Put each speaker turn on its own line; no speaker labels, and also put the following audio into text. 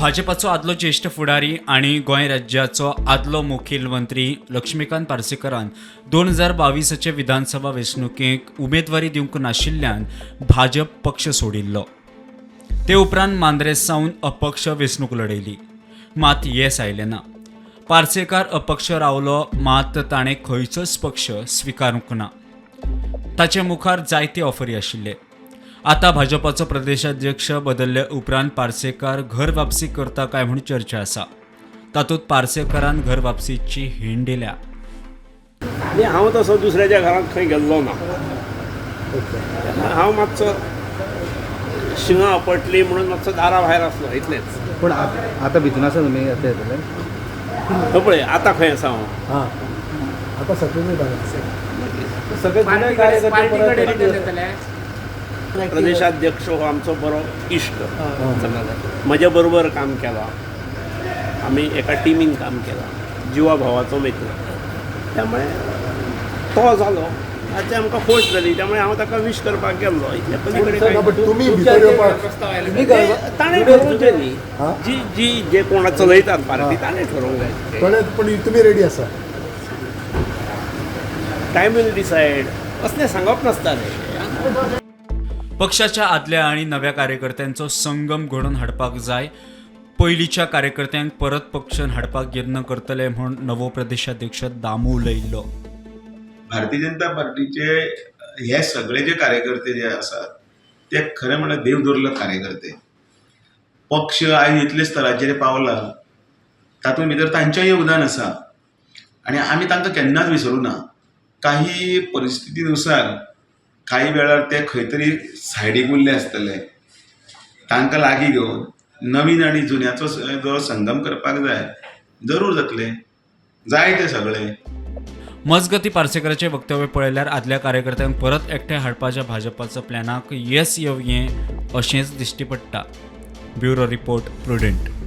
भाजपाचो आदलो ज्येश्ठ फुडारी आनी गोंय राज्याचो आदलो मुखेलमंत्री लक्ष्मीकांत पार्सेकरान 2022 विधानसभा वेंचणुकेक उमेदवारी दिवंक नाशिल्ल्यान भाजप पक्ष सोडिल्लो. ते उपरांत मांद्रे सावन अपक्ष वेंचणूक लढयली, मात येस आयलें ना. पार्सेकार अपक्ष रावलो, मात ताणें खंयचोच पक्ष स्विकारूंक ना. ताचे मुखार जायते ऑफरी आशिल्ले. आतां भाजपाचो प्रदेशाध्यक्ष बदलले उपरांत पार्सेकार घर वापसी करता काय म्हूण चर्चा आसा. तातूंत पार्सेकारान घर वापसीची हिण दिल्या.
आनी हांव तसो दुसऱ्याच्या घरांत खंय गेल्लो ना. हांव मातसो शिंगां आपटली म्हणून मातसो दारा भायर आसलो, इतलेंच.
पूण आतां भितून आसा तुमी, आतां येतले?
हो पळय, आतां खंय आसा हांव.
हां, आता सगळे
सगळे जुने कार्यकर्ते परत
प्रदेशाध्यक्ष हो आमचो बरो इश्ट, म्हज्या बरोबर काम केलां, आमी एका टिमीन काम केलां, जिवा भावाचो मित्र. त्यामुळे तो जालो हाची आमकां खोस जाली. त्यामुळे हांव ताका वीश करपाक गेल्लो, इतले पलीकडे कांय.
पण तुमी भितर येवपाक
ताणें ठरोवचें न्ही.
हा?
जी जी जे कोणा चलयतात पार्टी, ताणें ठरोवंक जाय.
कळ्ळें, पण तुमी रेडी आसा?
टायम will decide, असलें सांगप नासता रे.
पक्षाच्या आदल्या आनी नव्या कार्यकर्त्यांचो संगम घडोवन हाडपाक जाय. पयलींच्या कार्यकर्त्यांक परत पक्षान हाडपाक यत्न करतले म्हूण नवो प्रदेशाध्यक्ष दामू उलयिल्लो.
भारतीय जनता पार्टीचे हे सगळे जे कार्यकर्ते जे आसात ते खरें म्हणल्यार देवदुर्लभ कार्यकर्ते. पक्ष आयज इतले स्तराचेर पावला, तातूंत भितर तांचें योगदान आसा आनी आमी तांकां केन्नाच विसरूं ना. काही परिस्थिती नुसार काही वेळार ते खंय तरी सायडीक उरले आसतले. तांकां लागीं घेवन नवीन आनी जुन्याचो जो संगम करपाक जाय, जरूर जातलें, जाय ते सगळे.
मजगती, पार्सेकराचें वक्तव्य पळयल्यार आदल्या कार्यकर्त्यांक परत एकठांय हाडपाच्या भाजपाच्या प्लॅनाक येस येवये अशेंच दिश्टी पडटा. Bureau report, Prudent.